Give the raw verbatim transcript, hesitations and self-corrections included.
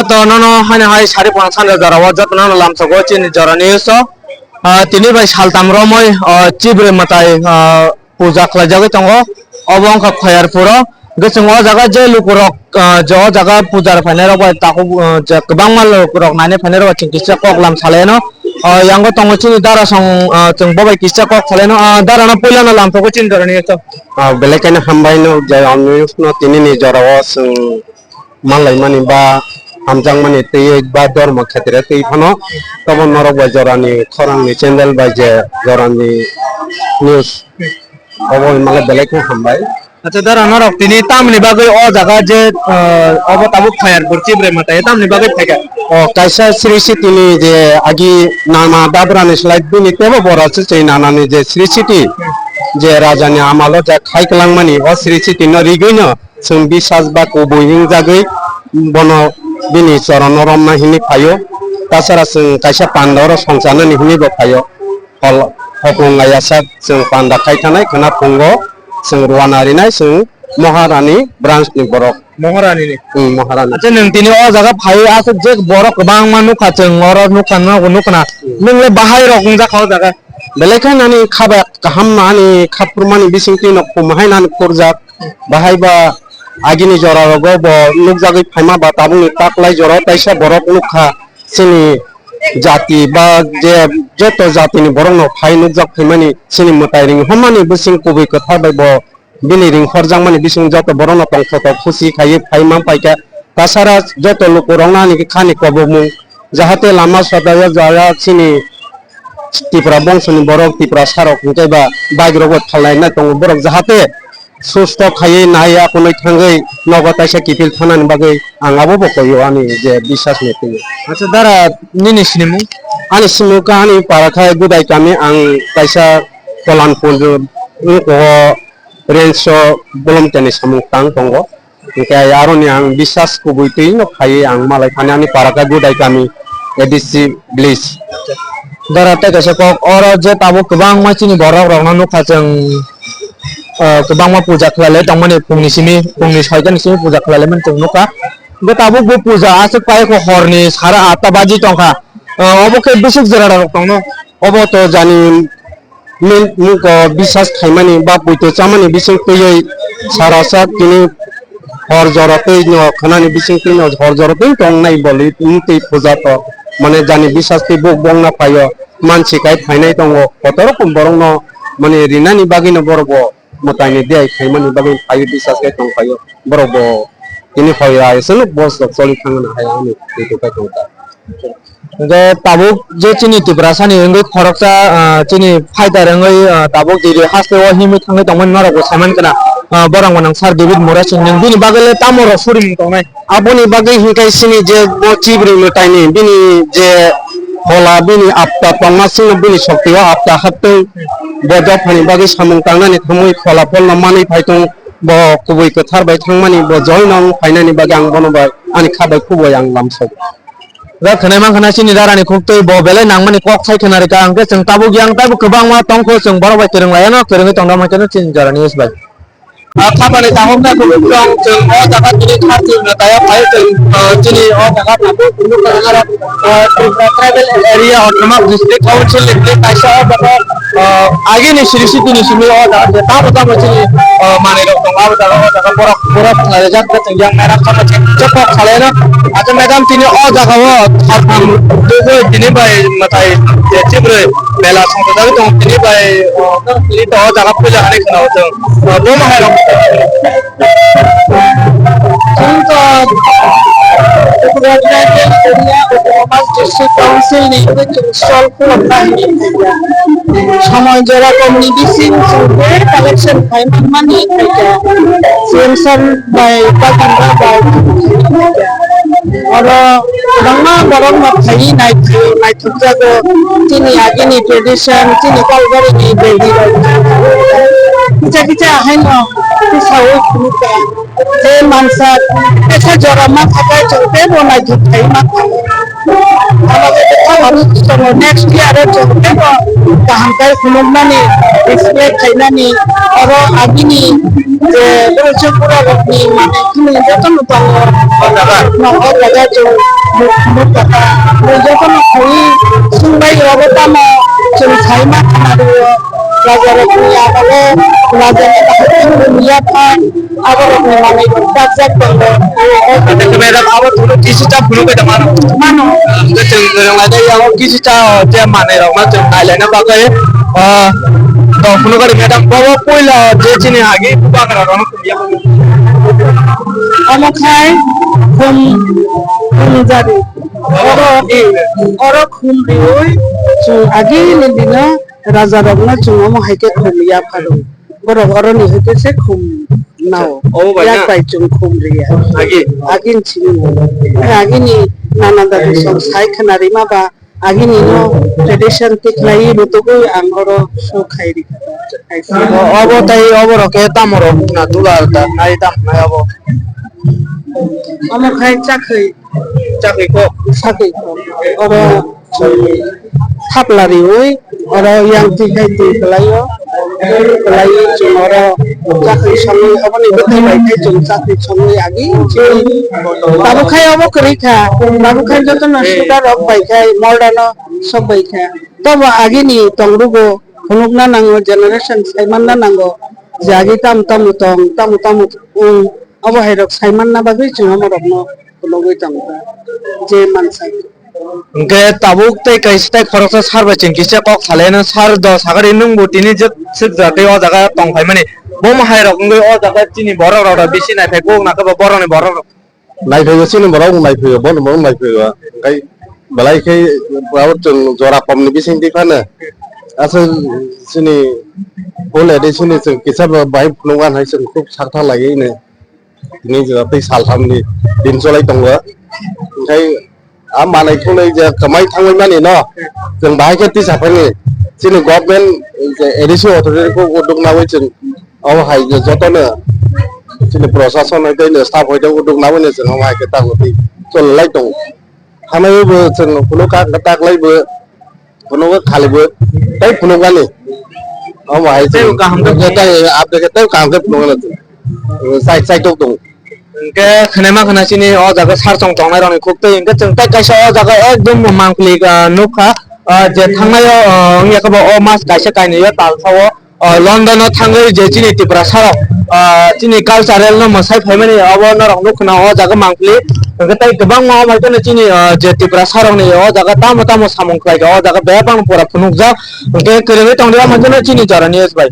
Joto nono haino hai sari phan sanja jorao joto nono lamsogo chini jorani uso. Ah, tini bai saltam romoi, ah, chibrwi mwtai, ah, puja khlaijagwi tongo. Obo wngkha Khoyarpuro. Hwnkhe chwng o jaga je lukurok, ah, je o jaga puja rw phainairok bai takhuk, ah, je kwbangma lukurok naina phainairok bai chwng kisa koklam salaino. Ah, yango tongo chini dara song, ah, chwng bo bai kisa kok salaino. Ah, darano puilano lamsogo chini jorani uso. Ah, belai kheno hambai no je ang news no tini ni jorao chwng manlaimani ba hamjakmani twi ba dhormo khetre twi phano tobo norok bai jorani khorangni channel bai je jorani news obo hwnmale belai khe hambai. Acha dara norok tini tamni bagwi o jaga je, ah, obo tabuk Khayarpur chibrwi mwtai tamni bagwi phaikha? O kaisa Sri Siti ni je agi nana dabrani slai bini tebo bora se chei nanani je Sri Siti je rajani amalo je khai kwlangmani o Sri Siti no rigwi no chwng bisas ba kubui wngjagwi bono bini chorono romna hinwi phaio. Tasara chwng kaisa panda oro songcharnani hinwi bo phaio. Hol hoklong laiyasa chwng panda khai thanai khwna phungo chwng rwna rinai chwng Maharani branch ni borok. Maharani ni? Hmm, Maharani. Acha nwng tini o jaga phai aswk je borok kwbangma nukha chwng oro nukha nukha nukha na. Hmm. Nwng le bahai rok wngjak kha o jaga? Belai khe nani khaba kaham ani khapurmani bisingtwi no khum hai nani khurjak. Bahai ba agini jora rogo bo nukjagwi phaima ba tabukni taklai jora taisa borok nukha chini jati ba je joto jatini borok no phai nukjak phaimani chini mwtai ring homani bising kubui kwthar bai bo bini ring horjakmani bising joto borok no tongthotok khusi khaiwi phai man paikha. Tasara joto lukurok no ani khe khani kobokmung jahate lama sodaya jaya chini Tipra bongsoni borok, Tiprasa rok hwnkhe ba bike rok bo phalnai na tongo borok, jahate susto khaiwi naiya kunui thangwi nogo taisa kiphil thanani bagwi ang abo bo koyo ani je bisas ni twi. Acha dara nini sinimung? Ani sinimung kha ani para kha Gudai kami, ang kaisa Kolanpur wngkho range o Bolomteni samung tang tongo. Hwnkhe aroni ang bisas kubui twi no phaiwi ang malai thani ani para kha Gudai kami A D C village. Dara tei kaisa kok oro je tabuk kwbangma chini borok rokno nukha chwng, ah, kwbangma puja khlailai tongmani phungni simi, phungni soitani simi puja khlailaimani chwng nukha. Bo tabuk bo puja aswk pai kho horni sara atta baji tongkha. Ah, obo khe bwswk jora rok tongno. Obo to jani Min-, muko bisas khaimani ba poito chamani bising twiwi sarasa tini hor jora twi no khwnani bising twi no hor jora twi tongnai boli twi puja to mane jani bisas twi buk bongna phaio mansi kai phainai tongo kotor rokom borokno mane rinani bagwi no borok bo mwtaini diyai khaimani bagwi phaio bisas kai tong phaio borok bo tini hoi rai seno bos rok choli thangna hai ani twi kai tong ta. Hwnkhe tabuk je chini Tiprasani wngwi khoroksa, ah, chini fighter wngwi, ah, tabuk jiri haste o himwi thangwi tongmani norokbo saiman khna, ah, borok gwnang Sir David Murasing nwng bini bagwi le tamo rok surimung tongnai? Aboni bagwi hwnkhe chini je bo chibrwi mwtaini bini je phola bini apta tongma chwngno bini shokti o apta haptwi bo dophani bagwi samung tangnani thumwi phola pholno manwi phai tong bo kubui kwthar bai thangmani bo joino wng phainani bagwi ang bono bai ani kha bai kubui ang lamsok. Ga khwnai mankha na chini darani khuktwi bo belai nangmani kok sai khna rwkha, hwnkhe chwng tabuk yang taibo kwbangma tongkho, chwng borok bai kwrwng laiano, kwrwngwi tongda mankhe chini jorani S bai. Ah, khapani takhuk na khuluk tong, chwng o jaga tini kharchi na taya phai chwng, ah, chini o jaga tabuk nukha aro, ah, Tripura Tribal Area Autonomous District Council ni tini kaisa o jaga, ah, agini siri sitini simi o jaga je tamo tamo chini, ah, manwi rok tongo, abo jaga o jaga borok, borok khna rijak. Yang merah sama cek cek kok salai no. Acha madam tini o jaga o sartham tubui tini bai mwtai je chibrwi bela songsa jagwi tong tini bai, o, tini to o jaga puja hani khna o chwng. O, bo ma hai rok. Chwng to Tribal Area Autonomous District Council ni Sol Khulumna hini khaikha. Samung jora komni bising chwng je collection khai manmani khaikha. C M sir bai Bakinda bai oro kwbangma borok no phaiwi naithu-, naithokjago. Chini agini tradition, chini Kalbarini bedi rok. Kicha kicha haino tisaui phunukha. Je mansa tesa jora ma thakai chwng tebo naithok khai ma thango. Abo je Abo tongo, next year o chwng teibo kaham khe phunuknani, display khainani, oro agini je borok chwng pura rokni manwi thumwi jotono tongo. O jaga. No, o jaga chwng nuk, nuk kha. Jotono khaiwi chwng bai oro tamo chwng saima khana rwo. Raja rokni amolo raja ni bahai tongmani yapha. Aborokni manwi rok jak jak tongo. Ate khe madam, abo thulu kisi ta phunuk bai tongmano. Mano. Hwnkhe chwng kwrwng laidai, abo kisi ta, o, je manwi rokno chwng nailaina bagwi, o, tong phunuk bai madam, bobo puila je chini agi bubagra rokno phunukya. Omo khai khum, khum jari. Oro, oro khum riui chwng agini dino raja rokno chwng omo hai khe khum yapha rw. Borok oroni hwnkhe se khum nao. Obo bai yak na? Bai chwng khum riya. Agi? Agini simi. Agini nana dadi song sai khna rima ba, agini no tradition tikhlai rutugwi ang oro show khai rikha. Obo, obo tai obo rok khe tamo rok na dula da nai tam nai obo. Omo khai chakhwi. Chakhwi kok. Chakhwi kok. Oro thapla riui, oro yang twi khai twi kwlaio, kwlaiwi chwng oro chakhwi songwi, oboni bwthai bai khai chwng chakhwi songwi agi chini. Tabuk khai obo kwrwi kha, tabuk khai jotono suda rok bai khai moldano sok bai kha. Tobo agini tongrugo phunukna nango, generation saimanna nango, je agi tamo tamo tong, tamo tamo wng, obo hai rok saimanna bagwi chwng omo rokno phunugwi tongo, je mansa. Hwnkhe tabuk tei kaisa tei khoroksa sar bai chwng kisa kok salaino, sar do sagari nwngbo tini jwk swk ja tei o jaga tong phaimani. Bomo hai rok wngwi o jaga chini borok rok bisi naiphai kok nakhe bo borokni borok rok. Naiphaio chini borok wng naiphaio, bono bo wng naiphaio. Hwnkhe belai khe abo chwng jora komni bisingtwi phano aswk chini full edition ni chwng kisa bai phunukna hai chwng khub sakthang laiwi no. Tini jora tei salthamni din cholai tongo. Hwnkhe a manwi thungnwi je kwmai thangwi mani no, chwng bahai khe tisa phani chini government je A D C authority khe uduk nawi chwng omo hai je jotono chini prosason hai tei staff hai tei uduk nawi no chwng omo hai khe tamo twi cholai tongo. Hamaibo chwng phunuk kha taklaibo. Phunukgo khalibo tei phunukmani. Omo hai tei kaham khe tei update khe tei kaham khe phunukmani. Chai chai tok tongo. Hwnkhe khnaima khna chini o jaga sar chong tongnai rokni khuk tei hwnkhe chwng tei kaisa o jaga ekdom mangpili, ah, nukha, ah, je thangnai o, ah, wngya khe bo o mas kaisa kainwi o tal sao. O London o thangwi je chini Tiprasa rok, ah, chini cultural no mwsai phaimani abo norok nukha na o jaga mangpili. Hwnkhe tei kwbangma omo hai kheno chini, ah, je Tiprasa rokni o jaga tamo tamo samung khlaikha o jaga bebak pura phunukjak. Hwnkhe kwrwngwi tongdi omo hai kheno chini jora news bai.